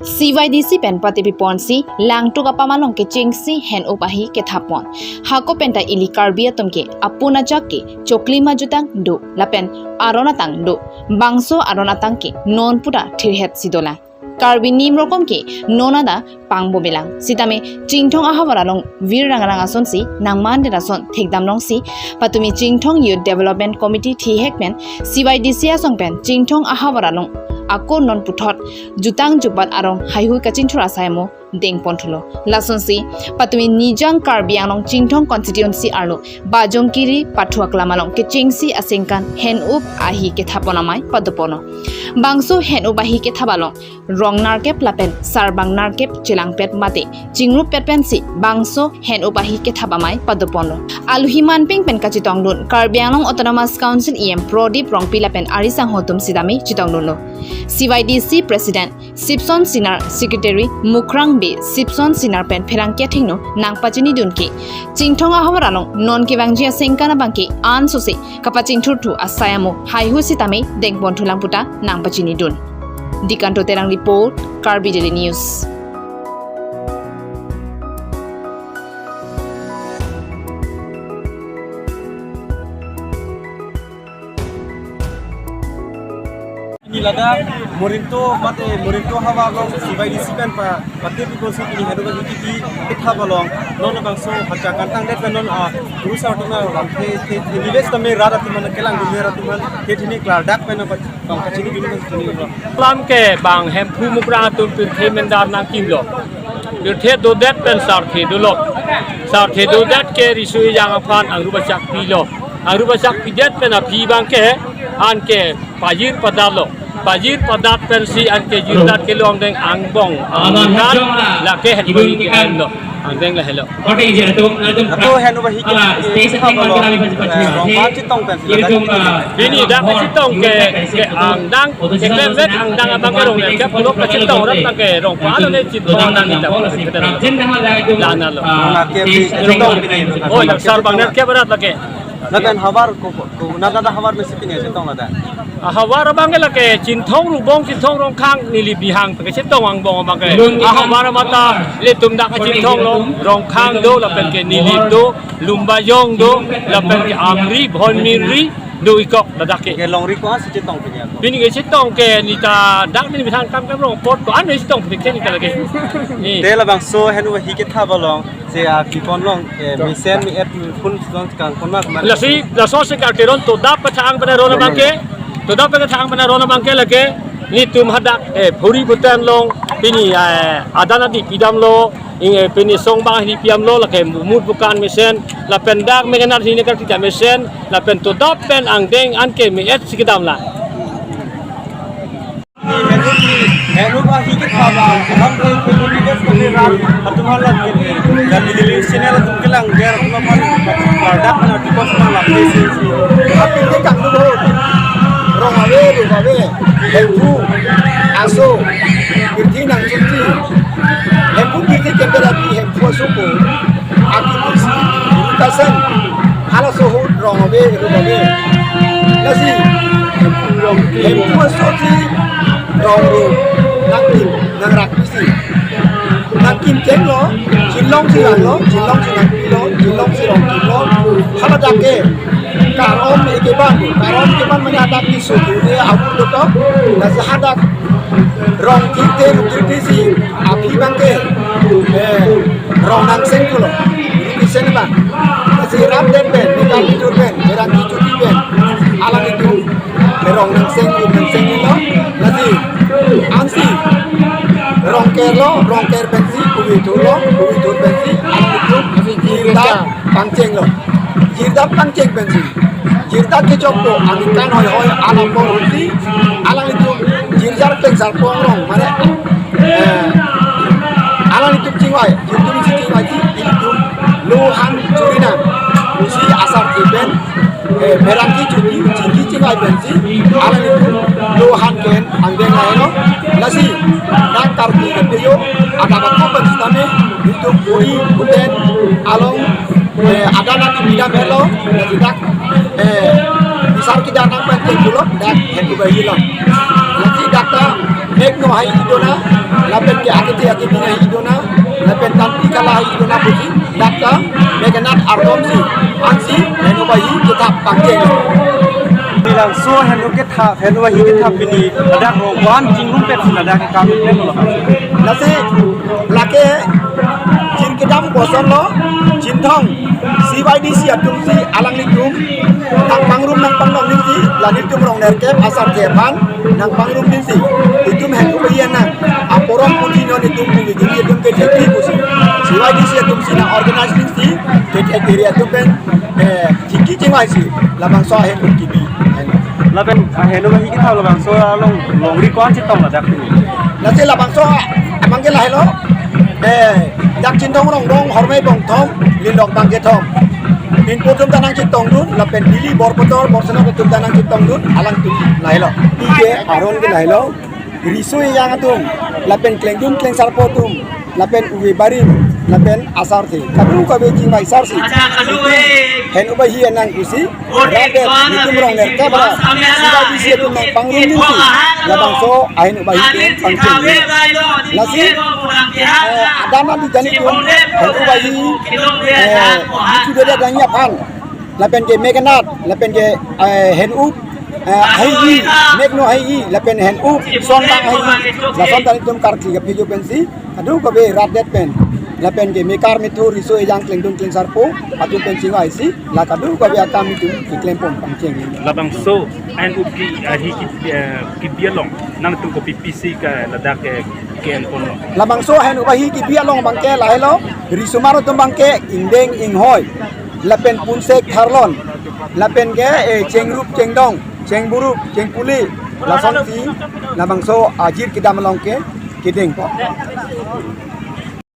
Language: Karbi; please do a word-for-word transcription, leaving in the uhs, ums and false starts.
C Y D C pen patepi ponsi Langtuk apam along kechengsi hen-up ahi kethap pon. Hako penta ili Karbi atum ke apun ajak ke choklim ajutang do lapen aron atang do. Bangso aron atang ke non puta thirhet si dolang. Karbi nim rokom ke non ada pangbo belang. Sitame Chinthong ahavar along Veer Rangrang asonsi nangmandet ason thekdam longsi patumi Chinthong Youth Development Committee thihek pen C Y D C asong pen Chinthong ahavar along ako non puthot jutang jubat arong haihui kachinthur asai amo dengpon thulo. Lasonsi patumi Nijang Karbi Anglong Chinthong constituency arlo Bajongkiri pathu aklam along kechengsi asengkan hen-up ahi kethap pon amei padoponlo. Bangso hen-up ahi kethap along rong nerkep lapen sarbang nerkep chelangpet mate chingruppet pensi bangso hen-up ahi kethap amei padoponlo. Alohi manpeng pen kachetongdun Karbi Anglong Autonomous Council E M Prodip Rongpi lapen ari sangho atum sitame chetongdunlo. C Y D C President Sipson Sinar, Secretary Mukrang Bey Sipson Sinar pen pherangke athengno nangpachinidun ke Chinthong ahavar along non kevangji asengkan abang ke ansose kapachingthurthu asai amo haihui sitame dengpon thulang puta nangpachinidun. Dikanto Terang report, Karbi Daily News. Pini ladak Morinto mate Morinto havar along C Y D C pen pa patepi ponsi pini hen-up ahi kethap along non bangso hacha kantang det pen non a guru sar atum alam the the the nives tame rat atum an kelangdun rat atum an the the ne klardak pen pa tong kachinidun pen chinilo. Lam ke bang Hemphu Mukrang atum pirthe mendar nangkimlo. Pirthe dodet pen sarthe dolo. Sarthe dodet ke riso ejang aphan angrup achak pilo. Angrup achak pidet pen aphi abang ke anke pajir padatlo. Pajir padat pensi anke jirdat ke lo angdeng angbong. Angdeng lake het bagi ke lo. Angdeng lahelo. Ako hen-up ahi ke, ke, ke, eh, rong pachetong pen sila dak. Pini dak kachetong ke, ke angdeng, ke klemvet angdeng abang ke rong le, ke pulo kachetong rat abang ke rong pa lo ne chetong nang ni dak. Lana lo. Rong nerkep chetong pini. Oh, dak sarbang nerkep rat lake. Lapen havar ko, ko, ko, nada da havar mesi pini chetong nada. Ahavar abang ke lake Chinthong Rubong, Chinthong Rongkhang, neli bihang kachetong angbong abang ke. Ahavar mata ilitum dak Chinthong lo, Rongkhang do, lapen ke neli do, Lumbajong do, lapen ke Amri, Bhonminri, do ikok ladak ke. Ke longri ko-an si chetong pini ako. Pini kachetong ke neta dak pini bihang kam kam rong apot ko-an chetong pini ke neta lake. Ni. Te labangso hen-up ahi kethap along. Se a kipon long, eh, mesen mi-et phun long kangpon ma kemari. Lasi, laso se karteron todap pethang pen aron abang ke, todap pethang pen aron abang ke lake, nelitum hadak, eh, phuri bhutan long, pini, eh, adan adi pidamlo, ing, eh, pini song bang hini piamlo, lake mut bukan mesen, lapen dak mengenar hini kartita mesen, lapen todap pen angdeng anke mi-et si kedam la. Hen-up, hen-up ahi kethap abang, lam ke communities kami ram, atum halat kini, dan di daily channel atum kelang der, atum aphan, kardak na di pos na lapis. Api ke kang tu bahut, rong ave, rup ave, Hemphu, aso, pirthe nangchunji, Hemphu pirthe kemper api, Hemphu aso ko, api pusi, rup kasan, halaso ahut rong ave, rup ave. Lasi, Hemphu aso si, rong ave, nangkim, nangrak pusi. Nangkim chenglo, chinlong si ranglo, chinlong si nangpilo, chinlong si rongkimlo. Haladak ke, karom ekeban, karom ekeban mane hadak ke sudu ne abu dotok, lasi hadak rong kite, ruk kite si, api abang ke, eh, rong nangseng pulo, ruk kisen abang. Lasi rat det pen, mekar kitur pen, berang kitur pen, alanglitum, rong nangseng, ruk nangseng lo, lasi, ansi, rongker lo, rongker pensi, kuwi thurlo, kuwi thur pensi, alanglitum, jirda, pangchenglo. Jirda pangcheng pensi. Jirda kechokpo, angkan hoi hoi, alam por huti, alanglitum, jirjar pengsar pongrong, mane, eh, alanglitum chingvai, jirtum si chingvai si, ilitum, lo han churi nang, pusi asar kipen, eh, berang kichuri, chingki chingvai pensi, alanglitum, lo han ken, angdeng lahenlo, lasi, nang karbi kepeyo, ada bako pensi tame, itum puri, puten, along, eh, ada nanti bida melo, lasi dak, eh, bisar kita nang pen pulo, dak, hen kubai hilang. Lasi dak ta, mek no hai idona, lapen Aki bina hi dona, lapen tangpi kala hi dona pusi, dak ta, meganat ardom si, ansi, henu bahi kethap pangcheng. Labangso henu kethap, henu bahi kethap pini, ladak roban chingrum pet si ladak ke kam pet lo. Lasi, lake, chin kedam kosonlo, Chinthong, C Y D C atum si, alanglitum, nangpangrum nangpangdong ningsi, la nelitum rong nerkep, asar thepan, nangpangrum ningsi, itum henu bahi nang, aporom puji non itum pumi dili itum kethek thi pusi. C Y D C atum si nang organize ningsi, kethek area atum pen, eh, chingki chingvai si, labangso ahem kibi. Lapen, ah, henu bahi kethap labangso along longri ko-an chetong ladak pini. Lasi labangso abang ke lahelo, eh, dak Chinthong Rongdong, Hormei Bongthom, Lindok bang kethom. Pinpo atum ta nangchetongdun, lapen Dili, Borpator, Borsenot atum ta nangchetongdun, alangtum lahelo. Ike aron ke lahelo, riso ejang atum, lapen klengdun klengsarpo atum, lapen uve barim, lapen asarthe. Kadokave chingvai sar si. Henu bahi nang pusi, radet, nelitum rong nerkep ra, C Y D C atum nangpangrum ningsi, labangso ahenu bahi ke pangcheng. Lasi, eh, adana di jani atum, henu bahi, eh, di sudah dia danya pan. Lapen ke meganat, lapen ke, eh, hen-up, eh, hai-i, megno hai-i, lapen hen-up, song bang hai-i, lason ta nelitum karkli kaphi jo pensi, kadokave rat det pen, lapen ke mekar methur riso ejang klengdun klengsarpo, atum pen chingvai si, la kadokave akam nelitum keklem pon pangcheng. Labangso, hen-up ke, eh, hi ke, eh, kebi along, nangtum kopi pisi ke ladak ke, ke-en ponlo. Labangso hen-up bahi kebi along abang ke lahelo, risomar atum abang ke, ingdeng inghoi. Lapen punsek tharlon, lapen ke, eh, chengrup chengdong, chengburup, chengpuli, lasonsi, labangso ajir kedam along ke, kedeng po.